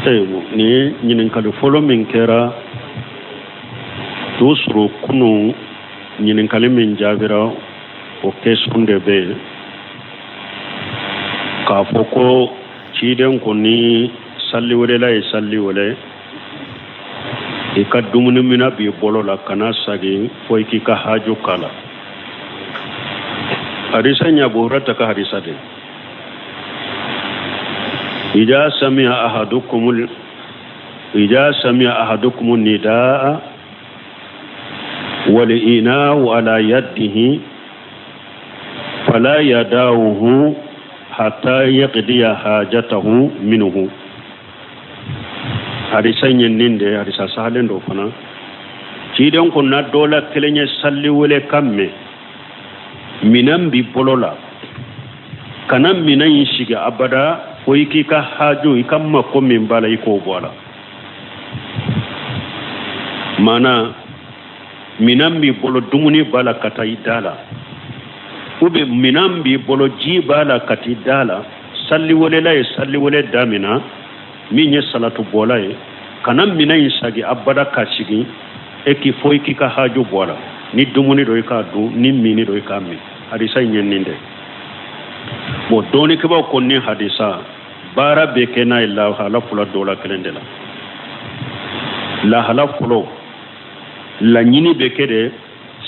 Nin ɲininkali fɔlɔ min kɛra t'o sɔrɔ kunun ɲininkali min jaabira, o question de bɛ yen k'a fɔ ko ciden ko ni saliwelela ye sali wele, i ka dumuni mina b'i bolo la, kana sagin fo i k'i ka haju k'a la. Hadisa in, Abu Hurairah ka hadisa de. إذا سمع أحدكم النداء والإناء على يده فلا يدعه حتى يقضي حاجته منه. Hadisa in ye nin de, hadisa sahalen dɔ fana. Ciden ko na dɔ la kelen ye salli wele kan mɛn, minan b'i bolo la, kana minan in sigi abada fo i k'i ka haju, i ka mako min b'a la, i k'o bɔ a la. Maana minan b'i bolo, dumuni b'a la, ka taa i da la, ou bien minan b'i bolo, ji b'a la, ka t'i da la, salli welela ye salli wele damina, min ye salatu bɔla ye, kana minan in sagi abada ka sigi e k'i fo i k'i ka haju bɔ a la. Ni dumuni dɔ, i k'a dun, ni mini dɔ, i k'a min. Hadisa in ye nin de. Bon, dɔɔnikɛbaw ko ni hadisa baara bɛ kɛ n'a ye lahala fila dɔ la kelen de la. Lahala fɔlɔ, laɲini bɛ kɛ de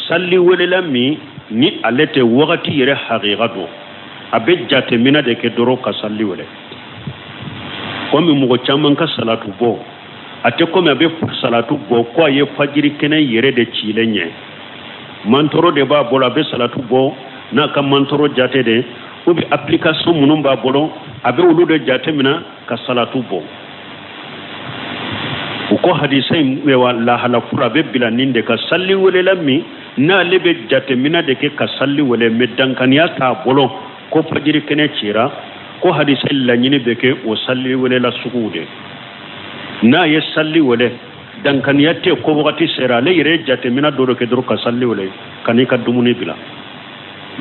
salli welela min ni ale tɛ wagati yɛrɛ hakika dɔn, a bɛ jateminɛ de kɛ dɔrɔn ka salli wele. Komi mɔgɔ caman ka salatu bɔ, a tɛ komi a bɛ salatu bɔ ko a ye fajiri kɛnɛ yɛrɛ de cilen ɲɛ. Mantɔrɔ de b'a bolo, a bɛ salatu bɔ n'a ka mantɔrɔ jate de, ou bien application minnu b'a bolo, a bɛ olu de jate minɛ ka salatu bɔ. U ko hadisa in wa lahala fura a bɛ bila nin de ka salli welela min n'ale bɛ jateminɛ de kɛ ka salli wele, mais dankaniya t'a bolo ko fajiri kɛnɛ cira, ko hadisa laɲini bɛ kɛ o salli welela suguw de. N'a ye salli wele, dankaniya tɛ ko wagati sera, ale yɛrɛ ye jateminɛ dɔ de kɛ dɔrɔn ka salli wele, ka n'i ka dumuni bila.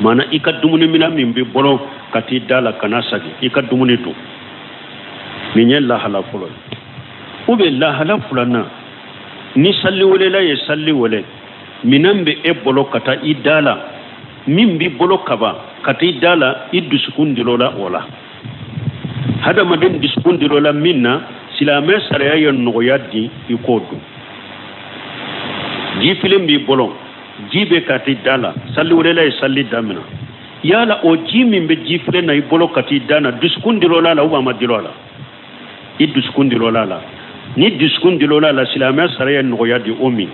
Maana i ka dumuni mina min b'i bolo ka t'i da la, kana sagi, i ka dumuni dun. Nin ye lahala fɔlɔ ye. Ou bien lahala filanan, ni salli welela ye salli wele, minan bɛ e bolo ka taa i da la, min b'i bolo kaban ka t'i da la, i dusukun dil'o la. O la, hadamaden dusukun dil'o la min na, silamɛ sariya ye nɔgɔya di i k'o dun. Jifilen b'i bolo, ji bɛ ka t'i da la, salli welela ye salli damina. Yala o ji min bɛ jifilen na i bolo ka t'i da na, dusukun dil'o la ou a ma dil'o la? I dusukun dil'o la. Ni dusukun dil'o la, silamɛ sariya ye nɔgɔya di o min.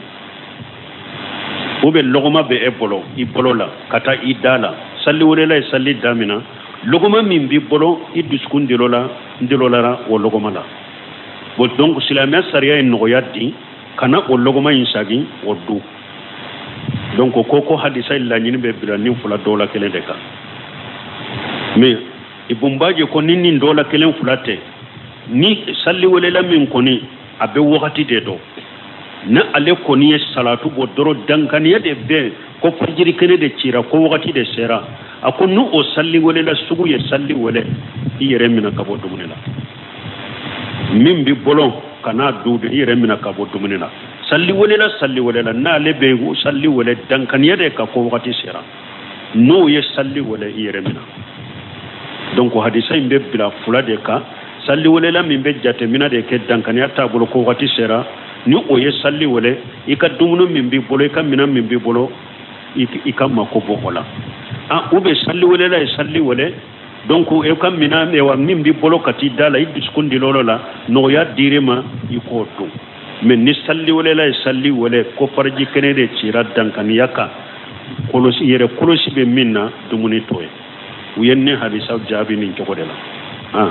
O bɛ lɔgɔma bɛ e bolo, i bolo la ka taa i da la, salli welela ye salli damina, lɔgɔma min b'i bolo, i dusukun dil'o la, dil'o la o lɔgɔma la. Bon, donc silamɛ sariya ye nɔgɔya di kana o lɔgɔma in sagin, o dun. Donc ko hadisa laɲini bɛ bila ni fila dɔw la kelen de kan. Mais Ibn Baji ko ni nin dɔw la kelen fila tɛ, ni salli welela min kɔni a bɛ wagati de dɔn, ni ale kɔni ye salatu bɔ dɔrɔn, dankaniya de bɛ ko fajiri kɛnɛ de cira, ko wagati de sera, a ko ni o salli welela sugu ye salli wele, i yɛrɛ minɛ ka bɔ dumuni la. Min b'i bolo, kana du de, i yɛrɛ minɛ ka bɔ dumuni na. Salli welela, salli welela n'ale bɛ salli wele, dankaniya de ka ko wagati sera, n'o ye salli wele, i yɛrɛ minɛ. Donc hadisa in bɛ bila fila de kan: salli welela min bɛ jateminɛ de kɛ, dankaniya t'a bolo ko wagati sera, ni o ye salli wele, i ka dumuni min b'i bolo, i ka minɛn min b'i bolo, i ka mako bɔ o la. Ah, ou bien salli welela ye salli wele, donc e ka minɛn wa min b'i bolo ka t'i da la, i dusukun dil'o la, nɔgɔya dir'i ma, i k'o dun. Mais ni salli welela ye salli wele ko fariji kɛnɛ de cira dankaniya kan, kɔlɔsi yɛrɛ kɔlɔsi bɛ min na, dumuni t'o ye. U ye ne hadisa jaabi nin cogo de la. Ah.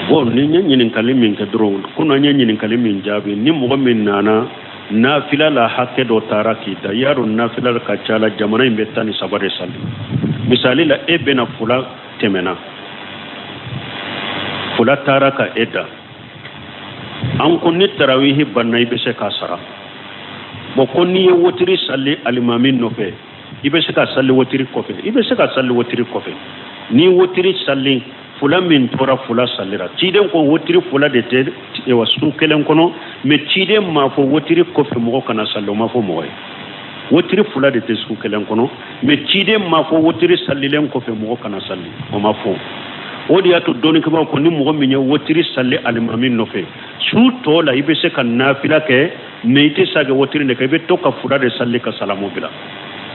Bon, ni n ye ɲininkali min kɛ dɔrɔn, kono n ye ɲininkali min jaabi, ni mɔgɔ min nana nafila la, hakɛ dɔ taara k'i da, y'a dɔn nafila ka ca la, jamana in bɛ 13 de sali. Misali la, e bɛna fila tɛmɛna, Fula taara ka e dan. An ko ni tarawihi banna i bɛ se k'a sara. Bon, ko n'i ye wotiri sali alimami nɔfɛ, i bɛ se ka sali wotiri kɔfɛ, i bɛ se ka sali wotiri kɔfɛ. Ni wotiri sali fula min tora, fula salira. Ciden ko wotiri fula de tɛ wa su kelen kɔnɔ, mais ciden m'a fɔ wotiri kɔfɛ mɔgɔ kana sali, o ma fɔ mɔgɔ ye. Wotiri fula de tɛ su kelen kɔnɔ, mais ciden m'a fɔ wotiri salilen kɔfɛ mɔgɔ kana sali, o ma fɔ. O de y'a to dɔnnikɛbaaw ko ni mɔgɔ min ye wotiri sali alimami nɔfɛ, su tɔ la i bɛ se ka nafila kɛ, mais i tɛ se ka wotiri de kɛ, i bɛ to ka fula de sali ka salamu bila.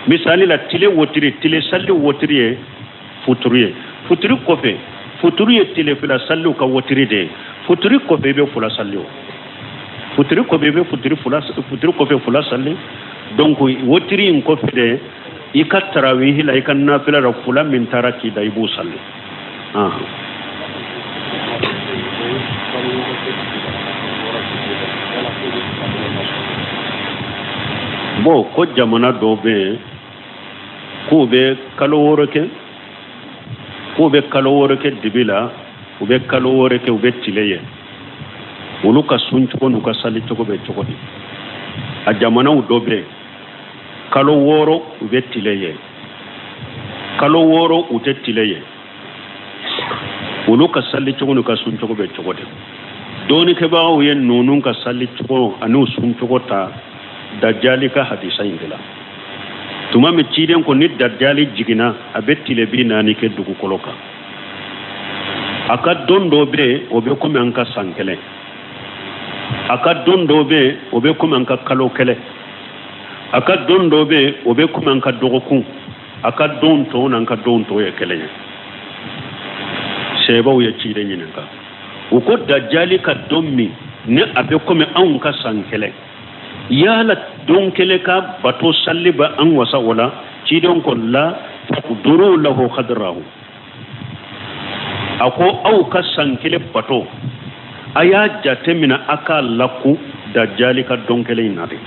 Misali la, tile wotiri, tile sali wotiri ye futuru ye. Futuru kɔfɛ, futuru ye tile fila saliw ka wotiri de ye. Futuru kɔfɛ i bɛ fula sali, o futuru kɔfɛ i bɛ futuru fula, futuru kɔfɛ fula sali. Donc wotiri in kɔfɛ de, i ka tarawihi la, i ka nafila la, fula min taara k'i da, i b'o sali. Bon, ko jamana dɔw bɛ yen k'u bɛ kalo 6 kɛ, k'u bɛ kalo 6 kɛ dibi la, u bɛ kalo 6 kɛ u bɛ tile ye. Olu ka sun cogo n'u ka sali cogo bɛ cogo di? A jamanaw dɔ bɛ yen, kalo 6 u bɛ tile ye, kalo 6 u tɛ tile ye. Olu ka sali cogo n'u ka sun cogo bɛ cogo di? Dɔnnikɛbagaw ye ninnu ka sali cogo ani u sun cogo ta dajali ka hadisa in de la. Tuma min ciden ko ni dajali jiginna, a bɛ tile 40 kɛ dugukolo kan. A ka don dɔ bɛ yen, o bɛ komi an ka san kelen. A ka don dɔ bɛ yen, o bɛ komi an ka kalo kelen. A ka don dɔ bɛ yen, o bɛ komi an ka dɔgɔkun. A ka don tɔw n'an ka don tɔw ye kelen ye. Sɛbɛw ye ciden ɲininka, u ko dajali ka don min ni a bɛ komi anw ka san kelen, yala don kelen ka bato sali bɛ an wasa o la? Ciden ko la, faqduru lahu qadrahu. A ko aw ka san kelen bato, a y'a jate minɛ a k'a lakun dajali ka don kelen in na de.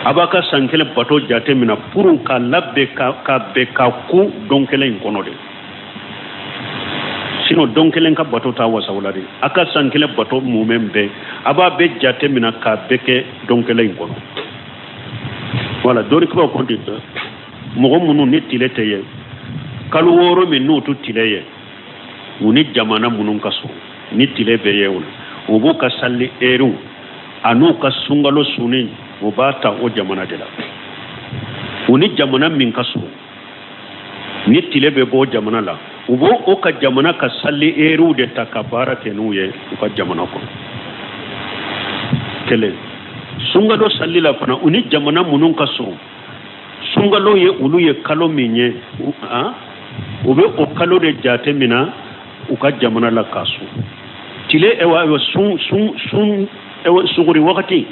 A b'a ka san kelen bato jate minɛ pour k'a labɛn ka bɛn ka kun don kelen in kɔnɔ de. Sinon don kelen ka bato t'a wasa o la de. A ka san kelen bato mumɛ bɛɛ, a b'a bɛɛ jate minɛ k'a bɛɛ kɛ don kelen in kɔnɔ. Wala dɔnnikɛbaaw ko ten, mɔgɔ minnu ni tile tɛ ye, kalo 6 min n'u tɛ tile ye, u ni jamana minnu ka surun ni tile bɛ ye o la, u b'u ka sali ɛriw an'u ka sunkalo sunni, u b'a ta o jamana de la. U ni jamana min ka surun ni tile bɛ bɔ jamana la, u b'o o ka jamana ka sali ɛriw de ta ka baara kɛ n'u ye u ka jamana kɔnɔ. Kelen, sunkalo sali la fana, u ni jamana minnu ka surun, sunkalo ye olu ye kalo min ye, u bɛ o kalo de jate minɛ u ka jamana la k'a sun. Tile ewa sun sun sun ewa suguri wagati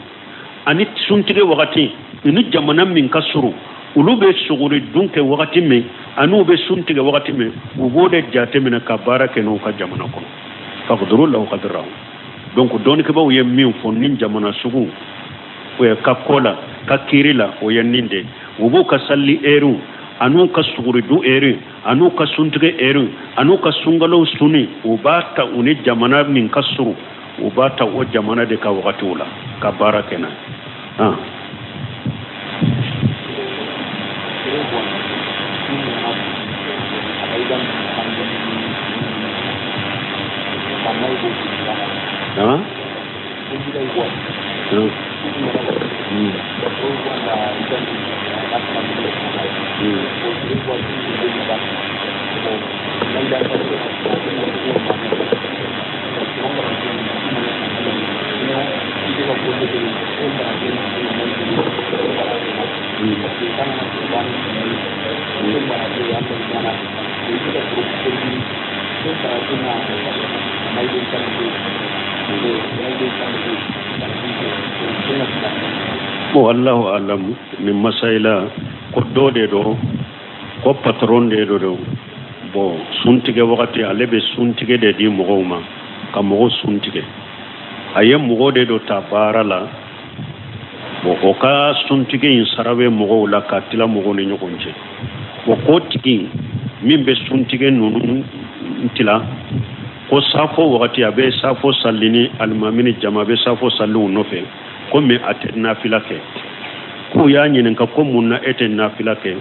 ani suntigɛ wagati, ni jamana min ka surun, olu bɛ suguri dun kɛ wagati min ani u bɛ sun tigɛ wagati min, u b'o de jate minɛ ka baara kɛ n'u ka jamana kɔnɔ. Faqduru lahu qadrahu. Donc dɔnnikɛbaaw ye min fɔ ni jamana sugu o ye ka ko la, ka kiiri la, o ye nin de. U b'u ka sali ɛriw an'u ka suguridun ɛri an'u ka suntigɛ ɛri an'u ka sunkalo sunni, u b'a ta u ni jamana min ka surun, u b'a ta o jamana de ka wagatiw la ka baara kɛ n'a ye. Bon, Allahu alam, ni masayila ko dɔ de don, ko patron de don. Bon, suntigɛ wagati, ale bɛ suntigɛ de di mɔgɔw ma ka mɔgɔw suntigɛ. A ye mɔgɔ de dɔ ta baara la. Bon, o ka suntigɛ in sara bɛ mɔgɔw la ka tila mɔgɔw ni ɲɔgɔn cɛ. Bon, k'o tigi min bɛ suntigɛ ninnu tila, Ko safo wagati a bɛ safo sali ni alimami ni jama bɛ safo sali u nɔfɛ, ko mais a tɛ nafila kɛ. K'u y'a ɲininka ko mun na e tɛ nafila kɛ?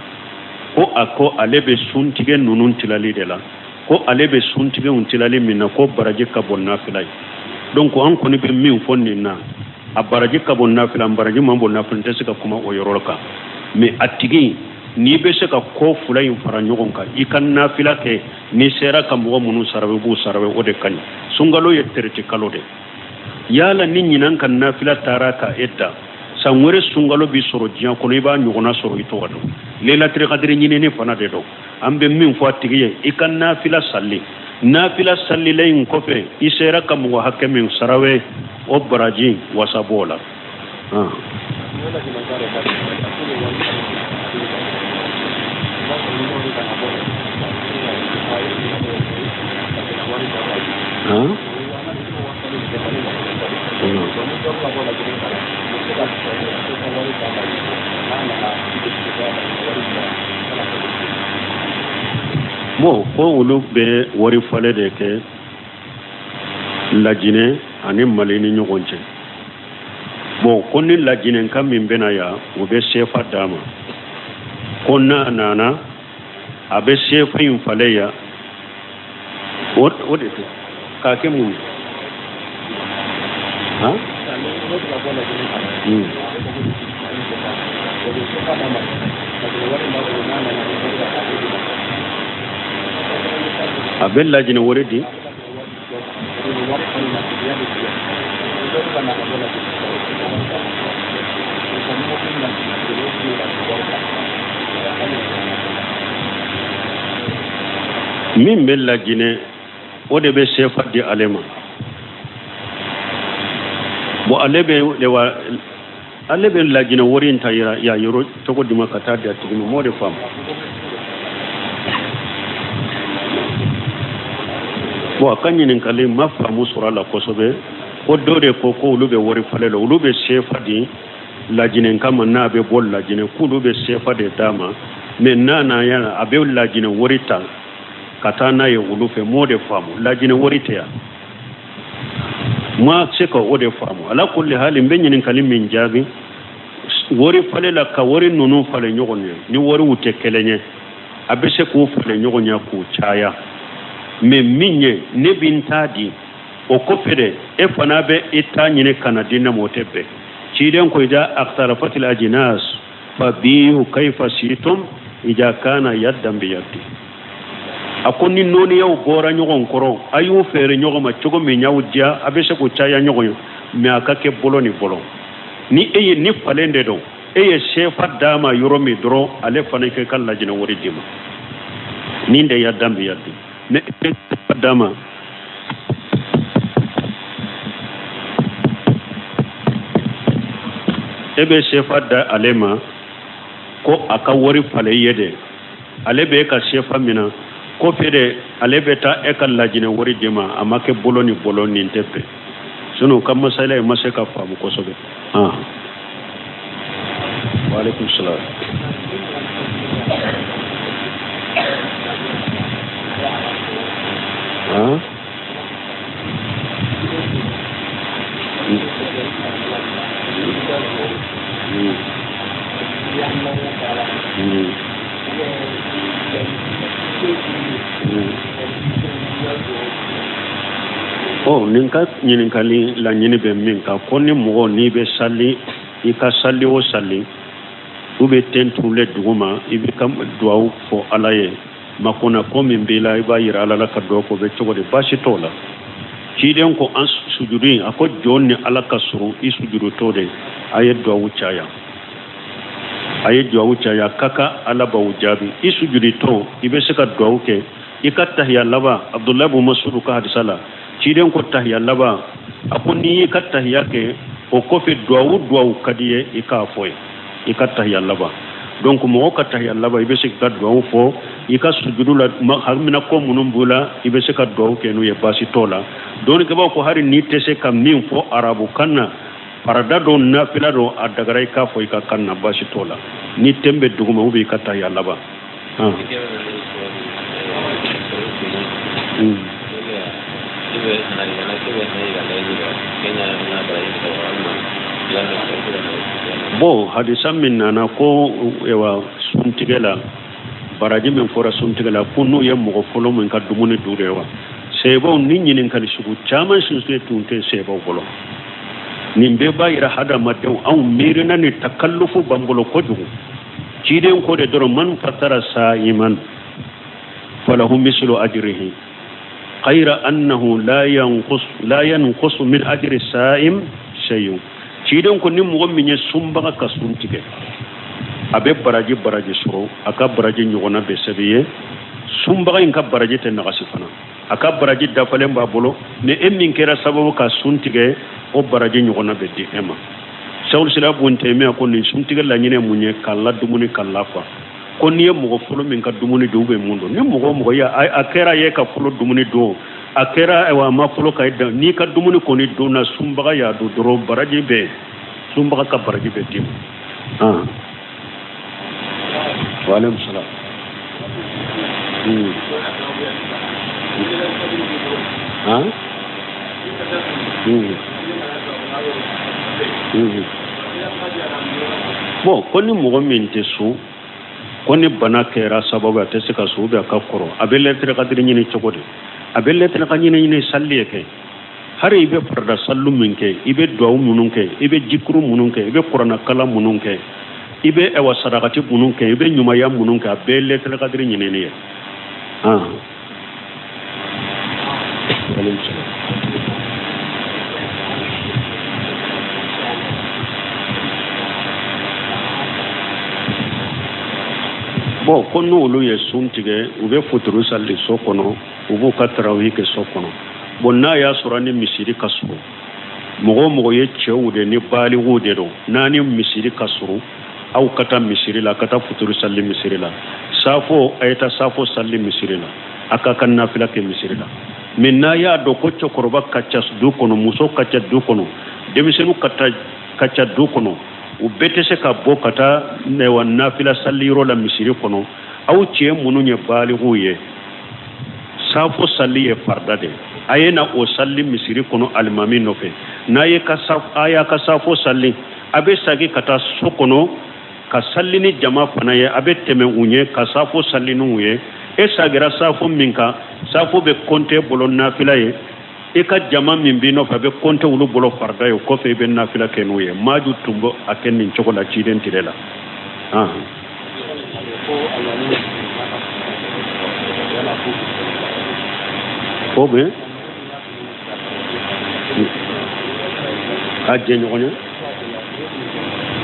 Ko a ko ale bɛ suntigɛ ninnu tilali de la, ko ale bɛ suntigɛw tilali min na, ko baraji ka bon nafila ye. Donc an kɔni bɛ min fɔ nin na, a baraji ka bon nafila, baraji man bon nafila, n tɛ se ka kuma o yɔrɔ kan. Mais a tigi n'i bɛ se ka ko fila in fara ɲɔgɔn kan, i ka nafila kɛ, n'i sera ka mɔgɔ minnu sara, i b'u sara, o de ka ɲi. Sunkalo ye traité kalo de. Yala ni ɲinan ka nafila taara ka e da, san wɛrɛ sunkalo bi sɔrɔ diɲɛ kɔnɔ, i b'a ɲɔgɔnna sɔrɔ i tɔgɔ dɔn. Lelatul kadiri ɲinini fana de don. An bɛ min fɔ a tigi ye, i ka nafila sali, nafila salila in kɔfɛ, i sera ka mɔgɔ hakɛ min sarawe, o baraji wasa b'o la. Bon, ko olu bɛ wari falen de kɛ Lajinɛ ani Mali ni ɲɔgɔn cɛ. Bon, ko ni Lajinɛka min bɛna yan, u bɛ sefa d'a ma, ko n'a nana a bɛ sefa in falen yan. O de tɛ k'a kɛ mun ye? Han? A bɛ Lajinɛ wari di. Min bɛ Lajinɛ, o de bɛ sefa di ale ma. Bon, ale bɛ ale bɛ Lajinɛ wari in ta yira ya yɔrɔ cogo di ma ka taa di a tigi ma? M'o de faamu. Bon, a ka ɲininkali ma faamu sɔrɔ a la kosɛbɛ. Ko dɔ de ko ko olu bɛ wari falen la, olu bɛ sefa di Lajinɛka ma n'a bɛ bɔ Lajinɛ, k'olu bɛ sefa de d'a ma, mais n'a na yan a bɛ Lajinɛ wari ta ka taa n'a ye olu fɛ. M'o de faamu. Lajinɛ wari tɛ yan, ma se ka o de faamu. Ala kulli hali, n bɛ ɲininkali min jaabi, wari falen la, ka wari ninnu falen ɲɔgɔn ye, ni wariw tɛ kelen ye, a bɛ se k'u falen ɲɔgɔn ye k'u caya. Mais min ye ne bɛ n ta di, o kɔfɛ de e fana bɛ i ta ɲini ka na di ne ma, o tɛ bɛn. Ciden ko ida ikhtalafatil ajnas fabiu kayfa situm ida kana yaddan bi yaddi. A ko ni nɔɔniyaw bɔra ɲɔgɔn kɔrɔ, a y'u feere ɲɔgɔn ma cogo min y'aw diya, a bɛ se k'u caya ɲɔgɔn ye, mais a ka kɛ bolo ni bolo. Ni e ye ni falen de don, e ye sefa d'a ma yɔrɔ min dɔrɔn, ale fana k'i ka Lajinɛ wari d'i ma. Nin de yaddan bi yaddi. Ni e ye sefa d'a ma, e bɛ sefa da ale ma ko a ka wari falen i ye de, ale bɛ e ka sefa minɛ, kɔfɛ de ale bɛ taa e ka Lajinɛ wari d'i ma. A ma kɛ bolo ni bolo, nin tɛ bɛn. Sinon ka masala in ma se ka faamu kosɛbɛ. Wa alaikum salam. Ɔ, nin ka ɲininkali laɲini bɛ min kan, ko ni mɔgɔ n'i bɛ sali, i ka sali o sali, u bɛ ten turulen dugu ma, i bɛ ka duwawu fɔ Ala ye, makona ko min b'i la, i b'a yira Ala la ka duwawu k'o bɛ cogo di? Baasi t'o la. Ciden ko an sujudu, a ko jɔn ni Ala ka surun i sujudutɔ de, a ye duwawu caya, a ye duwawu caya, ka kan Ala b'aw jaabi. I sujudutɔ i bɛ se ka duwawu kɛ. I ka tahiya laban, Abdulayi bun Masudu ka hadisa la, ciden ko tahiya laban, a ko n'i y'i ka tahiya kɛ, o kɔfɛ duwawu duwawu ka di ye, i k'a fɔ ye i ka tahiya laban. Donc mɔgɔ ka tahiya laban, i bɛ se k'i ka duwawu fɔ. I ka sujudu la, hamina ko minnu b'u la, i bɛ se ka duwawu kɛ n'u ye, baasi t'o la. Dɔnnikɛbaaw ko hali n'i tɛ se ka min fɔ arabukan na, farada dɔ nafila dɔ, a dagara i k'a fɔ i ka kan na, baasi t'o la, ni ten bɛ duguma ou bien i ka tahiya laban. Bon, hadisa min nana ko ewa suntigɛ la, baraji min fɔra suntigɛ la, ko n'u ye mɔgɔ fɔlɔ min ka dumuni dun de wa, sahabaw ni ɲininkali sugu caman suntigɛ tun tɛ sahabaw bolo. Nin bɛɛ b'a yira hadamadenw anw miirina ni takallufu b'an bolo kojugu. Ciden ko de dɔrɔn man fatara sa'iman falahu mislu ajrihi ghayra annahu la yanqus la yanqusu min ajri sa'im shay'un. Ciden ko ni mɔgɔ min ye sunbaga ka sun tigɛ, a bɛ baraji baraji sɔrɔ, a ka baraji ɲɔgɔnna bɛ sɛbɛn ye. Sunbaga in ka baraji tɛ nagasi fana, a ka baraji dafalen b'a bolo, ni e min kɛra sababu ka sun tigɛ, o baraji ɲɔgɔnna bɛ di e ma. Sɛkul Islam Ibn Taymiya ko nin suntigɛ laɲini mun ye? K'a la dumuni k'a lafa. Ko n'i ye mɔgɔ fɔlɔ min ka dumuni dun, u bɛ mun dɔn? Ni mɔgɔ o mɔgɔ ye a kɛra ye ka fɔlɔ dumuni dun, a kɛra ayiwa a ma fɔlɔ ka dan, n'i ka dumuni kɔni donna sunbaga y'a dun dɔrɔn, baraji bɛ sunbaga ka baraji bɛ d'i ma. Wa aleykum salaam. Han? Bon, ko ni mɔgɔ min tɛ sun, ko ni bana kɛra sababu a tɛ se ka sun, ou bien a ka kɔrɔ, a bɛ lɛtɛrɛ kadiri ɲini cogo di? A bɛ lɛtɛrɛ ka ɲini ɲini sali ye kɛ. Hari i bɛ farida salilu min kɛ, i bɛ duwawu minnu kɛ, i bɛ jikuru minnu kɛ, i bɛ kuranɛkalan minnu kɛ, i bɛ ɛwa sarakati minnu kɛ, i bɛ ɲumanya minnu kɛ, a bɛɛ ye lɛtɛrɛ kadiri ɲinini ye. Bon, ko n'olu ye sun tigɛ, u bɛ futuru sali so kɔnɔ, u b'u ka tarawih kɛ so kɔnɔ. Bon, n'a y'a sɔrɔ ni misiri ka surun, mɔgɔ o mɔgɔ ye cɛw de ni baliguw de don, n'a ni misiri ka surun, aw ka taa misiri la, ka taa futuru sali misiri la, safo a ye taa safo sali misiri la, a k'a ka nafila kɛ misiri la. Mais n'a y'a dɔn ko cɛkɔrɔba ka ca du kɔnɔ, muso ka ca du kɔnɔ, denmisɛnninw ka ca du kɔnɔ, u bɛɛ tɛ se ka bɔ ka taa nafila sali yɔrɔ la misiri kɔnɔ, aw cɛ minnu ye baliguw ye, safo sali ye farida de ye, a ye na o sali misiri kɔnɔ alimami nɔfɛ. N'a ye ka a y'a ka safo sali, a bɛ segin ka taa so kɔnɔ ka sali ni jama fana ye, a bɛ tɛmɛ u ɲɛ ka safo sali n'u ye. E sagira safo min kan, safo bɛ kɔnte bolo nafila ye, i ka jama min b'i nɔfɛ a bɛ kɔnte olu bolo farida ye, o kɔfɛ i bɛ nafila kɛ n'u ye. Maju tun bɛ a kɛ nin cogo la ciden tile la. O bɛ a jɛɲɔgɔn ye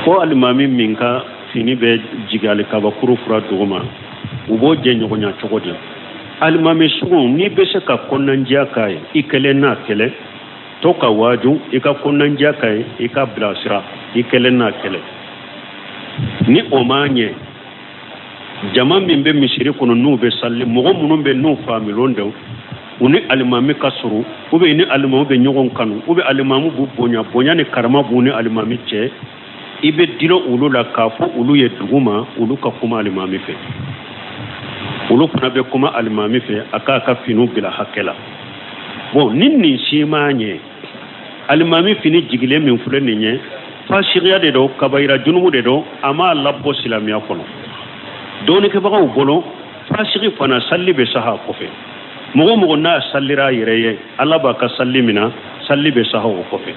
ko alimami min ka fini bɛ jigin ali kabakuru fura duguma, u b'o jɛɲɔgɔnya cogo di? Alimami sugu n'i bɛ se ka kɔnɔnandiya k'a ye, i kelen n'a kɛlɛ, to ka waaju, i ka kɔnɔnandiya k'a ye, i ka bilasira, i kelen n'a kɛlɛ. Ni o ma ɲɛ, jama min bɛ misiri kɔnɔ n'u bɛ sali, mɔgɔ minnu bɛ n'u faamulen don, u ni alimami ka surun, ou bien ni alimami bɛ ɲɔgɔn kanu, ou bien alimami b'u bonya, bonya ni karama b'u ni alimami cɛ, i bɛ dilo olu la k'a fɔ olu ye dugu ma, olu ka kuma alimami fɛ, olu fana bɛ kuma alimami fɛ, a k'a ka finiw bila hakɛ la. Bon, ni nin si ma ɲɛ, alimami fini jigilen min filɛ nin ye, fasigiya de don, kabayira junumu de don, a m'a labɔ silamɛya kɔnɔ. Dɔnnikɛbagaw bolo, fasigi fana sali bɛ saha kɔfɛ. Mɔgɔ o mɔgɔ n'a salira a yɛrɛ ye, Ala b'a ka sali mina, sali bɛ saha o kɔfɛ.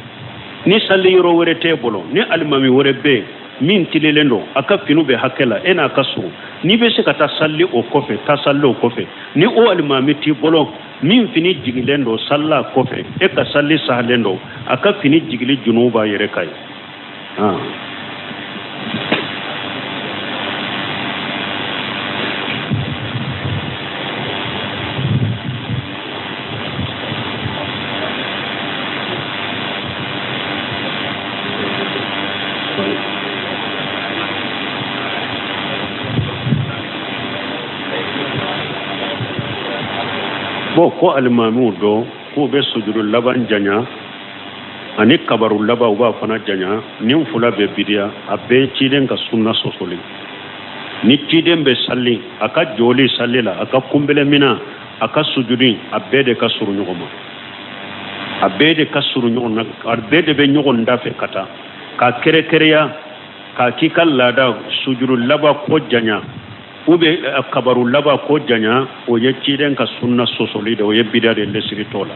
Ni sali yɔrɔ wɛrɛ t'e bolo, ni alimami wɛrɛ bɛ yen min tilelen don, a ka finiw bɛ hakɛ la, e n'a ka surun, n'i bɛ se ka taa sali o kɔfɛ, taa sali o kɔfɛ. Ni o alimami t'i bolo min fini jigilen don, salila kɔfɛ, e ka sali sahalen don, a ka fini jigili junubu b'a yɛrɛ kan ye. Bon, ko alimamiw dɔ k'u bɛ sujudu laban janya ani kabaru laban u b'a fana janya, nin fila bɛɛ bidiya, a bɛɛ ciden ka sunna sɔsɔli. Ni ciden bɛ sali, a ka jɔli sali la, a ka kunbɛlɛ mina, a ka sujudi, a bɛɛ de ka surun ɲɔgɔn ma. A bɛɛ de ka surun ɲɔgɔn na, a bɛɛ de bɛ ɲɔgɔn da fɛ ka taa. K'a kɛrɛkɛrɛya k'a k'i ka laada sujuru laban ko janya ou bien kabaru laban ko janya, o ye ciden ka sunna sɔsɔli de, o ye bida de, lesiri t'o la.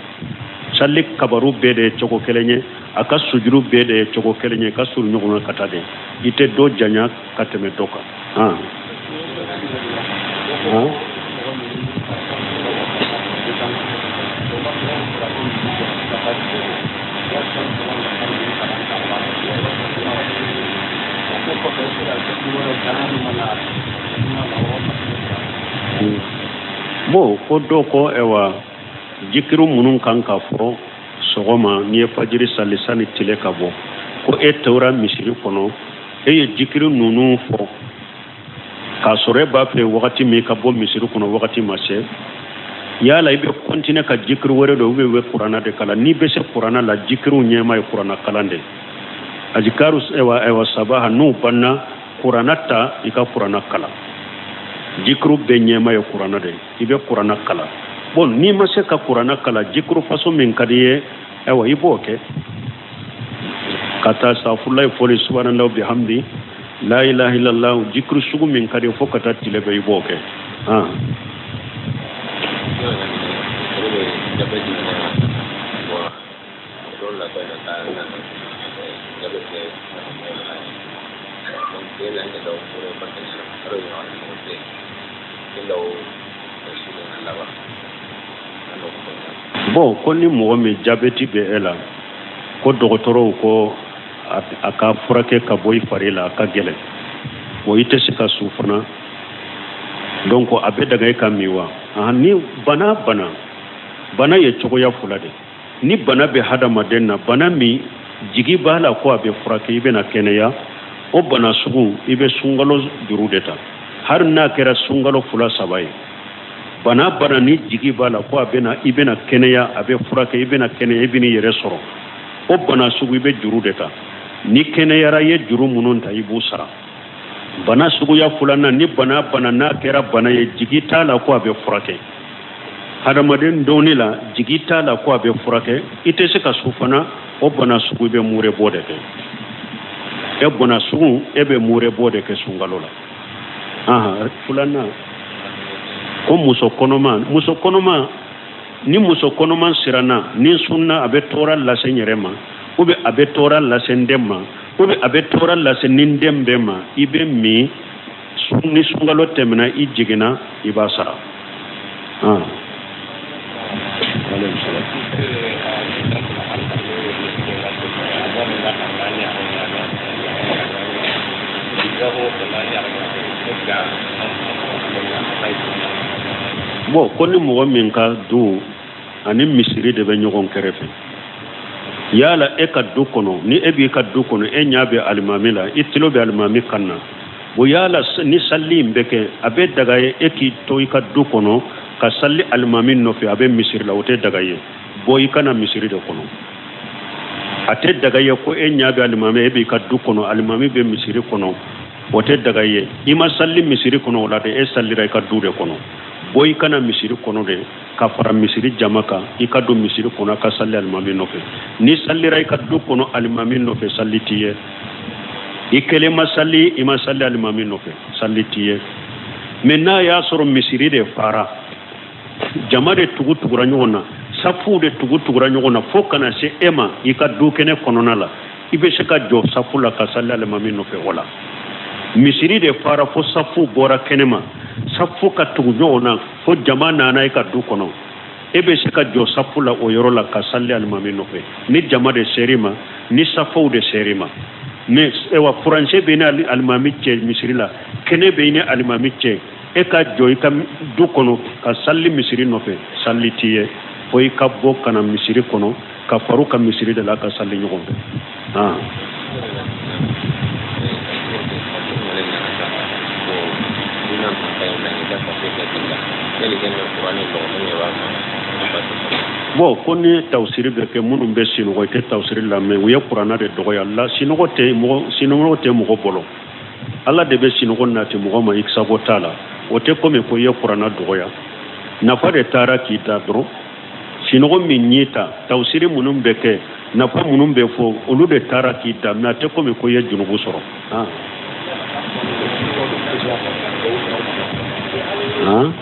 Sali kabaru bɛɛ de ye cogo kelen ye, a ka sujuru bɛɛ de ye cogo kelen ye, ka surun ɲɔgɔn na ka taa de. I tɛ dɔ janya ka tɛmɛ dɔ kan. Han han. Bon, ko dɔ ko ayiwa, jikiru minnu kan ka fɔ sɔgɔma n'i ye fajiri sali sani tile ka bɔ, ko e tora misiri kɔnɔ, e ye jikiru ninnu fɔ k'a sɔrɔ e b'a fɛ wagati min ka bɔ misiri kɔnɔ, wagati ma se, yala i bɛ continuer ka jikiru wɛrɛ don ou bien i bɛ kuranna de kalan? N'i bɛ se kuranna la, jikiru ɲɛma ye kuranna kalan de. Azikaru ayiwa ayiwa sabaha n'u banna, kuranna ta, i ka kuranna kalan. Jikiru bɛɛ ɲɛma ye kuranna de ye, i bɛ kuranna kalan. Bon, n'i ma se ka kuranna kalan, jikiru façon min ka di i ye, ayiwa, i b'o kɛ ka taa safurulayi fɔli, subhanallahi bihamdi, la ilaha illallah, jikiru sugu min ka di fo ka taa tile bɛɛ, i b'o kɛ. Han. Bon, ko ni mɔgɔ min jabɛti bɛ e la, ko dɔgɔtɔrɔw ko a ka furakɛ ka bɔ i fari la, a ka gɛlɛn, bon, i tɛ se ka su fana, donc a bɛ daga e ka min wa? Ni bana bana bana ye cogoya fila de. Ni bana bɛ hadamaden na, bana min jigi b'a la ko a bɛ furakɛ, i bɛna kɛnɛya, o bana sugu, i bɛ sunkalo juru de ta, hali n'a kɛra sunkalo fila saba ye. Bana bana ni jigi b'a la ko a bɛna, i bɛna kɛnɛya, a bɛ furakɛ, i bɛna kɛnɛya, i bɛn'i yɛrɛ sɔrɔ, o bana sugu, i bɛ juru de ta. Ni kɛnɛyara, i ye juru minnu ta, i b'u sara. Bana suguya filanan, ni bana bana n'a kɛra bana ye, jigi t'a la ko a bɛ furakɛ, hadamaden dɔnni la, jigi t'a la ko a bɛ furakɛ, i tɛ se ka su fana, o bana sugu, i bɛ mure bɔ de kɛ. E bana sugu, e bɛ mure bɔ de kɛ sunkalo la. Ahan, filanan ko muso kɔnɔma, muso kɔnɔma, ni muso kɔnɔma siranna ni sunna, a bɛ tɔɔrɔ lase n yɛrɛ ma ou bien a bɛ tɔɔrɔ lase n den ma ou bien a bɛ tɔɔrɔ lase ni n den bɛɛ ma, i bɛ min. Ni sunkalo tɛmɛna, i jiginna, i b'a sara. Ah. Bon, ko ni mɔgɔ min ka du ani misiri de bɛ ɲɔgɔn kɛrɛfɛ, yala e ka du kɔnɔ, ni e b'i ka du kɔnɔ, e ɲɛ bɛ alimami la, i tulo bɛ alimami kan na, bon, yala ni sali in bɛ kɛ, a bɛ daga ye e k'i to i ka du kɔnɔ ka sali alimami nɔfɛ a bɛ misiri la? O tɛ daga ye. Bɔ, i ka na misiri de kɔnɔ. A tɛ daga ye ko e ɲɛ bɛ alimami, e b'i ka du kɔnɔ, alimami bɛ misiri kɔnɔ, o tɛ daga ye. I ma sali misiri kɔnɔ o la dɛ, e salira i ka du de kɔnɔ. Bɔ, i ka na misiri kɔnɔ de ka fara misiri jama kan, i ka don misiri kɔnɔ ka sali alimami nɔfɛ. Ni salira i ka du kɔnɔ alimami nɔfɛ, sali t'i ye. I kelen ma sali, i ma sali alimami nɔfɛ, sali t'i ye. Mais n'a y'a sɔrɔ misiri de fara, jama de tugu tugura ɲɔgɔn na, safuw de tugu tugura ɲɔgɔn na fo ka na se e ma i ka du kɛnɛ kɔnɔna la, i bɛ se ka jɔ safu la ka sali alimami nɔfɛ o la. Misiri de fara fo safu bɔra kɛnɛma, safu ka tugu ɲɔgɔn na fo jama nana i ka du kɔnɔ, e bɛ se ka jɔ safu la o yɔrɔ la ka sali alimami nɔfɛ, ni jama de ser'i ma, ni safuw de ser'i ma. Mais ewa, furancɛ bɛ ni alimami cɛ misiri la, kɛnɛ bɛ ni alimami cɛ, e ka jɔ i ka du kɔnɔ ka sali misiri nɔfɛ, sali t'i ye, fo i ka bɔ ka na misiri kɔnɔ ka far'u ka misiri de la ka sali ɲɔgɔn fɛ. Ah. Bon, ko ni tawusiri bɛ kɛ, minnu bɛ sinɔgɔ, i tɛ tawusiri lamɛn, u ye kuranna de dɔgɔya la. Sinɔgɔ tɛ mɔgɔ, sinɔgɔ tɛ mɔgɔ bolo, Ala de bɛ sinɔgɔ nati mɔgɔ ma, i sago t'a la. O tɛ komi ko i ye kuranna dɔgɔya, nafa de taara k'i da dɔrɔn. Sinɔgɔ min y'i ta, tawusiri minnu bɛ kɛ, nafa minnu bɛ fɔ, olu de taara k'i dan, mais a tɛ komi ko i ye junubu sɔrɔ. Han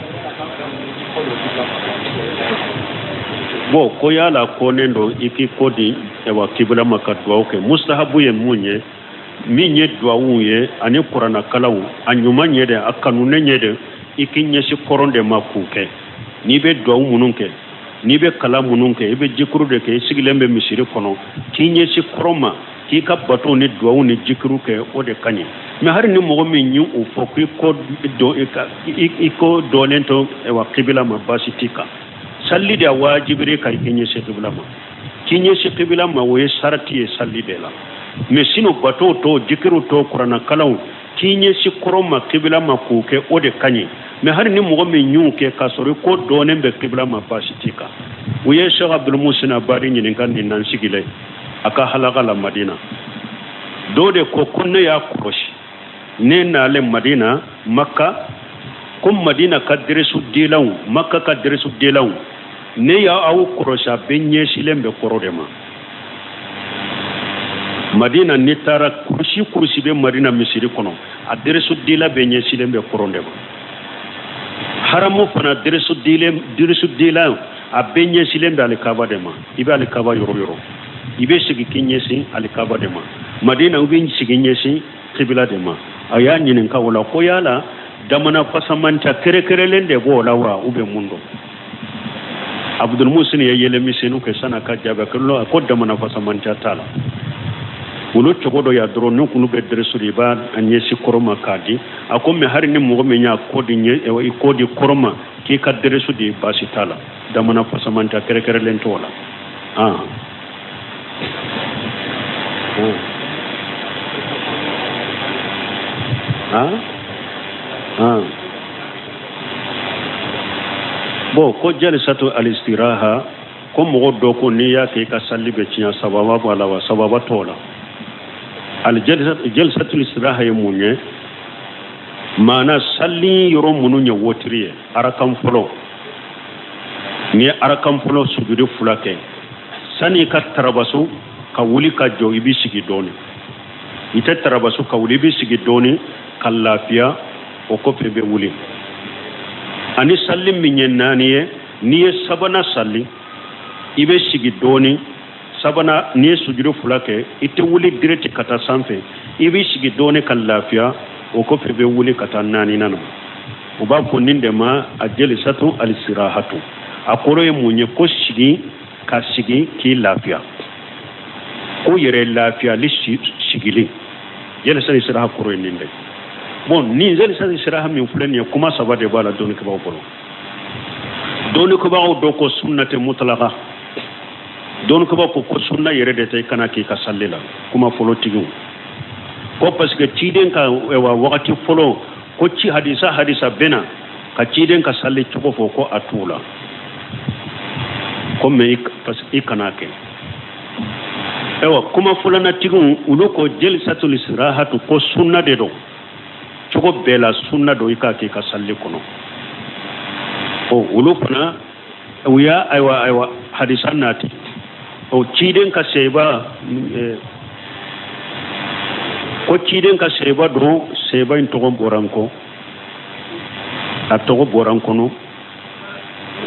bon, ko yala kɔnnen don i k'i kɔ di ayiwa kibila ma ka duwawu kɛ. Mustahabu ye mun ye? Min ye duwawuw ye ani kuranakalanw, a ɲuman ye dɛ, a kanunen ye dɛ, i k'i ɲɛsin kɔrɔn de ma k'u kɛ. N'i bɛ duwawu minnu kɛ, n'i bɛ kalan minnu kɛ, i bɛ jikuru de kɛ, i sigilen bɛ misiri kɔnɔ, k'i ɲɛsin kɔrɔn ma k'i ka bato ni duwawu ni jikuru kɛ, o de ka ɲi. Mais hali ni mɔgɔ min ye o fɔ k'i kɔ don, i kɔ dɔnnen to ayiwa kibila ma, baasi t'i kan. Sali de a wajibiri ka i ɲɛsin kibila ma. K'i ɲɛsin kibila ma, o ye sarati ye sali de la. Mais sinon bato tɔ, jikiru tɔ, kuranakalanw, k'i ɲɛsin kɔrɔn ma, kibila ma, k'o kɛ, o de ka ɲi. Mais hali ni mɔgɔ min y'o kɛ k'a sɔrɔ i kɔ dɔnnen bɛ kibila ma, baasi t'i kan. U ye Sheikh Abdul Musin Abadi ɲininka nin na, n sigilen a ka halaka la Madina. Dɔ de ko ko ne y'a kɔlɔsi, ne nalen Madina, Makka, ko Madina ka deresu dilanw, Makka ka deresu dilanw, ne y'aw kɔlɔsi, a bɛɛ ɲɛsilen bɛ kɔrɔn de ma. Madina, n'i taara kurusi kurusi bɛ Madina misiri kɔnɔ, a deresu dila bɛɛ ɲɛsilen bɛ kɔrɔn de ma. Haramu fana deresu dila a bɛɛ ɲɛsilen bɛ alikaba de ma. I bɛ alikaba yɔrɔ yɔrɔ, i bɛ sigi k'i ɲɛsin alikaba de ma. Madina, u bɛ sigi ɲɛsin kibila de ma. A y'a ɲininka o la ko yala damana fasamanta kɛrɛkɛrɛlen de b'o la wa, u bɛ mun dɔn? Abdul Musin ye yɛlɛmisɛnninw kɛ san'a ka jaabi a ko damana fasamanta t'a la. Olu cogo dɔ y'a dɔrɔn ni kunu bɛ deresu de, i b'a ɲɛsin kɔrɔn ma k'a di. A ko mais hali ni mɔgɔ min y'a kɔ di i kɔ di kɔrɔn ma k'i ka deresu di, baasi t'a la, damana fasamanta kɛrɛkɛrɛlen t'o la. Bon, ko jalisatu alistiraha, ko mɔgɔ dɔ ko n'i y'a kɛ i ka sali bɛ tiɲɛ, sababa b'a la wa? Sababa t'o la. Jalisatu alistiraha ye mun ye? Maana sali yɔrɔ minnu ye wotiri ye, arakan fɔlɔ, n'i ye arakan fɔlɔ sujudi fila kɛ, sani i ka tarabaso ka wuli ka jɔ, i b'i sigi dɔɔni. I tɛ tarabaso ka wuli, i b'i sigi dɔɔni ka lafiya, o kɔfɛ i bɛ wuli. Ani sali min ye naani ye, n'i ye sabanan sali, i bɛ sigi dɔɔni. Sabanan, n'i ye sujudi fila kɛ, i tɛ wuli direct ka taa sanfɛ, i bɛ sigi dɔɔni ka lafiya, o kɔfɛ i bɛ wuli ka taa naaninan na. U b'a fɔ nin de ma a jalisatu alisirahatu. A kɔrɔ ye mun ye? Ko sigi ka sigi k'i lafiya, ko yɛrɛ lafiyali sigili. Jalisa istiraha kɔrɔ ye nin de. Bon, nin jalisa istiraha min filɛ nin ye, kuma saba de b'a la dɔnnikɛbagaw bolo. Dɔnnikɛbagaw dɔ ko sunna tɛ mutlaka, dɔnnikɛbagaw ko ko sunna yɛrɛ de tɛ, i kana k'i ka sali la. Kuma fɔlɔ tigiw ko parce que ciden ka wagati fɔlɔ ko ci hadisa hadisa bɛna ka ciden ka sali cogo fɔ, ko a t'u la, ko mais parce que i kana kɛ. Ayiwa, kuma filanatigiw olu ko jalisatul istirahatu ko sunna de don, cogo bɛɛ la sunna don, i k'a kɛ i ka sali kɔnɔ. O olu fana u y'a ayiwa hadisa nati o ciden ka seba, ko ciden ka seba don, seba in tɔgɔ bɔra n kɔ, a tɔgɔ bɔra n kɔnɔ,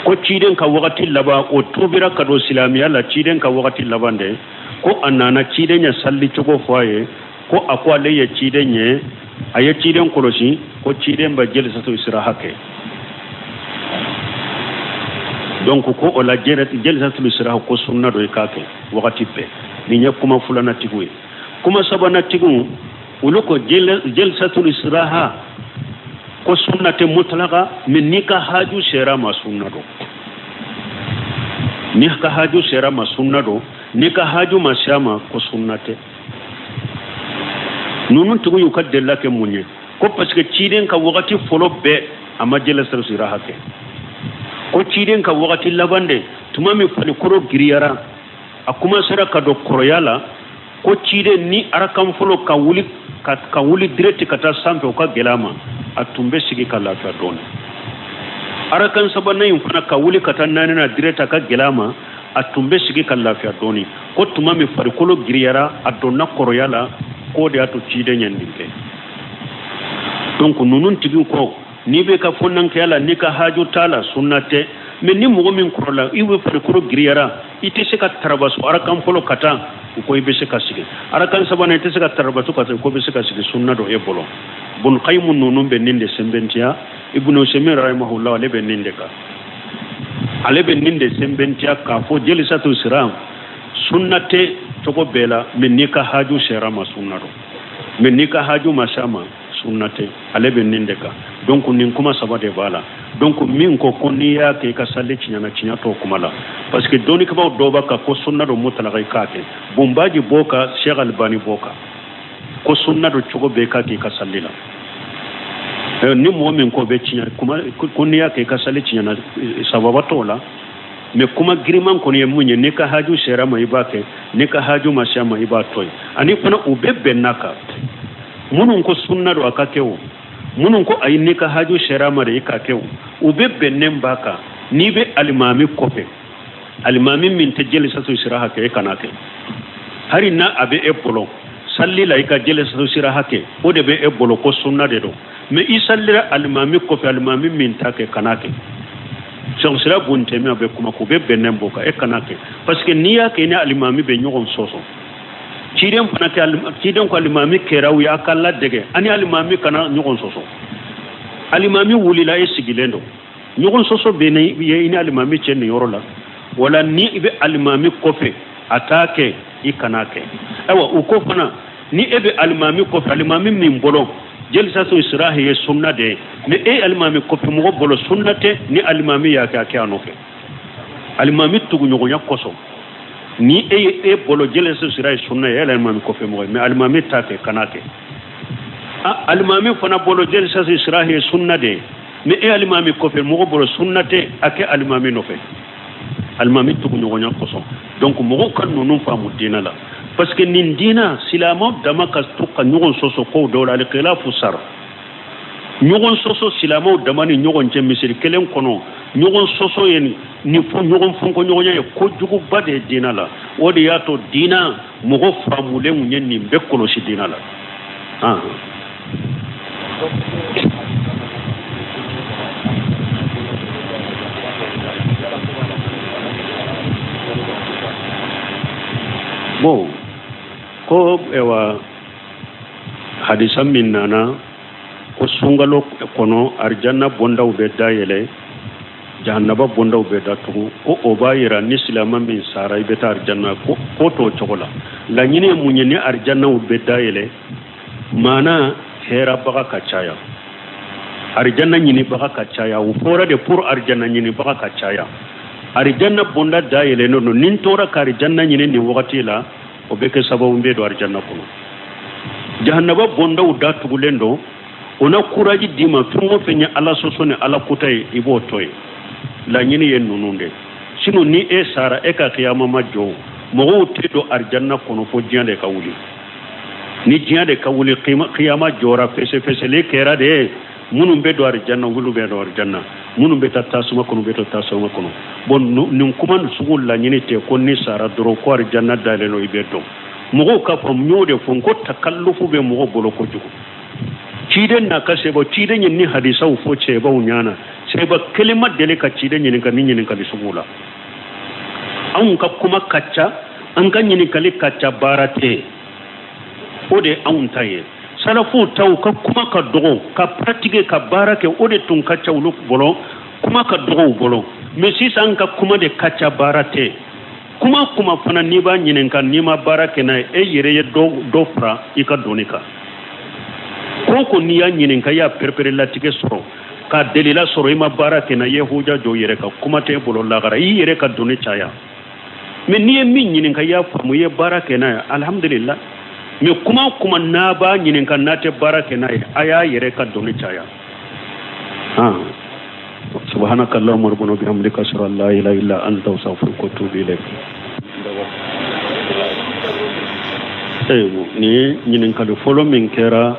ko ciden ka wagati laban, o tubira ka don silamɛya la ciden ka wagati laban de, ko a nana ciden ye sali cogo fɔ a ye, ko a ko ale ye ciden ye, a ye ciden kɔlɔsi, ko ciden bɛ jalisatul istiraha kɛ. Donc ko o la jalisatul istiraha ko sunna don, i k'a kɛ wagati bɛɛ. Nin ye kuma filanatigiw ye. Kuma sabanatigiw olu ko jalisatul istiraha ko sunna tɛ mutlaka, mais n'i ka haju sera ma sunna don, n'i ka haju sera ma sunna don, n'i ka haju ma se a ma ko sunna tɛ. Ninnu tigiw y'u ka delila kɛ mun ye? Ko parce que ciden ka wagati fɔlɔ bɛɛ a ma jalisatul istiraha kɛ, ko ciden ka wagati laban de, tuma min farikolo giriyara, a commencera ka don kɔrɔya la, ko ciden ni arakan fɔlɔ ka wuli ka wuli direct ka taa sanfɛ, o ka gɛlɛ a ma, a tun bɛ sigi ka lafiya dɔɔni. Arakan sabanan in fana ka wuli ka taa naaninan direct a ka gɛlɛ a ma, a tun bɛ sigi ka lafiya dɔɔni. Ko tuma min farikolo giriyara, a donna kɔrɔya la, k'o de y'a to ciden ye nin kɛ. Donc ninnu tigiw ko n'i bɛ ka fɔnankɛya la, n'i ka haju t'a la, sunna tɛ. Mais ni mɔgɔ min kɔrɔla, i bɛ farikolo giriyara, i tɛ se ka tarabaso arakan fɔlɔ ka taa, u ko i bɛ se ka sigi. Arakan sabanan, i tɛ se ka tarabaso ka taa, ko bɛ se ka sigi, sunna don e bolo. Bun Qayyim ninnu bɛ nin de sɛnbɛntiya. Ibnu Usaymin rahimahullah, ale bɛ nin de kan, ale bɛ nin de sɛnbɛntiya k'a fɔ jelisatu istiraha sunna tɛ cogo bɛɛ la, mais n'i ka haju sera ma, sunna don, mais n'i ka haju ma s'a ma, sunna tɛ. Ale bɛ nin de kan. Donc nin kuma saba de b'a la. Donc min ko ko n'i y'a kɛ i ka sali tiɲɛna, tiɲɛ t'o kuma la, parce que dɔnnikɛbaaw dɔw b'a kan ko sunna don mutalaka i k'a kɛ. Bonbaji b'o kan, Sheikh Albani b'o kan ko sunna don cogo bɛɛ i k'a kɛ i ka sali la. Ni mɔgɔ min ko bɛ tiɲɛ kuma ko n'i y'a kɛ i ka sali tiɲɛna, sababa t'o la. Mais kuma giriman kɔni ye mun ye? N'i ka haju sera ma, i b'a kɛ, n'i ka haju ma se a ma, i b'a to yen. Ani fana u bɛɛ bɛnna kan, minnu ko sunna don a ka kɛ o, minnu ko ayi, n'i ka haju sera a ma de i k'a kɛ o, u bɛɛ bɛnnen b'a kan. N'i bɛ alimami kɔfɛ, alimami min tɛ jelisatu istiraha kɛ, e kana kɛ. Hari n'a a bɛ e bolo salli la i ka jelisatu istiraha kɛ, o de bɛ e bolo ko sunna de don. Mais i sallira alimami kɔfɛ, alimami min t'a kɛ, kana kɛ. Sɛkusira bun Tɛmiya bɛ kuma k'u bɛɛ bɛnnen b'o kan, e kana kɛ, parce que n'i y'a kɛ, i ni alimami bɛ ɲɔgɔn sɔsɔ. Ciden fana kɛ, ciden ko alimami kɛra u y'a ka ladege, ani alimami kana ɲɔgɔn sɔsɔ. Alimami wulila, e sigilen don, ɲɔgɔn sɔsɔ bɛ ne ye i ni alimami cɛ nin yɔrɔ la. Wala ni i bɛ alimami kɔfɛ, a t'a kɛ, i kana kɛ. Ayiwa, u ko fana ni e bɛ alimami kɔfɛ, alimami min bolo jelisatu istiraha ye sunna de ye, mais e alimami kɔfɛ mɔgɔ bolo sunna tɛ, ni alimami y'a kɛ, a kɛ a nɔfɛ, alimami tuguɲɔgɔnya kosɔn. Ni e ye e bolo jelisatu istiraha ye sunna ye, e alimami kɔfɛ mɔgɔ ye, mais alimami t'a kɛ, kana kɛ. Alimami fana bolo jelisatu istiraha ye sunna de ye, mais e alimami kɔfɛ mɔgɔ bolo sunna tɛ, a kɛ alimami nɔfɛ, alimami tuguɲɔgɔnya kosɔn. Donc mɔgɔw ka ninnu faamu diinɛ la, parce que nin diinɛ, silamɛw dama ka to ka ɲɔgɔn sɔsɔ kow dɔw la, alikilafu sara ɲɔgɔn sɔsɔ silamɛw dama ni ɲɔgɔn cɛ misiri kelen kɔnɔ, ɲɔgɔn sɔsɔ ye ni fo ɲɔgɔn fɔnkɔɲɔgɔnya ye, kojuguba de ye diinɛ la. O de y'a to diinɛ mɔgɔ faamulenw ye nin bɛɛ kɔlɔsi diinɛ la. Bon, ko ewa hadisa min nana ko sunkalo kɔnɔ arijanna bondaw bɛ dayɛlɛ, jahannaba bondaw bɛ datugu, ko o b'a yira ni silama min sara i bɛ taa arijanna, ko ko t'o cogo la. Laɲini ye mun ye? Ni arijannaw bɛ dayɛlɛ, maana hɛrabaga ka caya, arijanna ɲinibaga ka caya. O fɔra de pour arijanna ɲinibaga ka caya. Arijanna bonda dayɛlɛnnen don, ni n tora ka arijanna ɲini nin wagati la, o bɛ kɛ sababu bɛ don arijanna kɔnɔ. Jahannaba bondaw datugulen don, o na kuraji d'i ma, fɛn o fɛn ye Ala sɔsɔ ni Ala kota ye, i b'o to yen. Laɲini ye ninnu de. Sinon ni e sara, e ka kiyama ma jɔ, mɔgɔw tɛ don arijanna kɔnɔ fo diɲɛ de ka wuli. Ni diɲɛ de ka wuli, kiyama jɔra, fɛsɛfɛsɛli kɛra de, minnu bɛ don arijanna, olu bɛ don arijanna, minnu bɛ taa tasuma kɔnɔ, bɛ taa tasuma kɔnɔ. Bon, nin kuma sugu laɲini tɛ ko ni sara dɔrɔn ko arijanna dayɛlɛn don, i bɛ dɔn. Mɔgɔw ka faamu, n y'o de fɔ n ko takallufu bɛ mɔgɔw bolo kojugu. Ciden n'a ka sɛbɛn, ciden ye ni hadisaw fɔ cɛbaw ɲana, sɛbɛn kelen ma deli ka ciden ɲininka ni ɲininkali sugu la. Anw ka kuma ka ca, an ka ɲininkali ka ca, baara tɛ, o de ye anw ta ye. Salafuw taw ka kuma ka dɔgɔ, ka pratiquer, ka baara kɛ, o de tun ka ca olu bolo, kuma ka dɔgɔ u bolo. Mais sisan an ka kuma de ka ca, baara tɛ. Kuma kuma fana n'i b'a ɲininka, n'i ma baara kɛ n'a ye, e yɛrɛ ye dɔ fara i ka dɔnni kan. Ko ko n'i y'a ɲininka, i y'a perepere latigɛ sɔrɔ, ka delila sɔrɔ, i ma baara kɛ n'a ye, i ye huja jɔ i yɛrɛ kan, kuma t'e bolo lagara, i yɛrɛ ka dɔnni caya. Mais n'i ye min ɲininka, i y'a faamu, i ye baara kɛ n'a ye, alhamdulillah. Mais kuma kuma n'a b'a ɲininka, n'a tɛ baara kɛ n'a ye, a y'a yɛrɛ ka dɔnni caya. Subhanaka allahumma rabbana bihamdika, ashhadu an la ilaha illa anta, astaghfiruka wa atubu ilayk. Nin ɲininkali fɔlɔ min kɛra.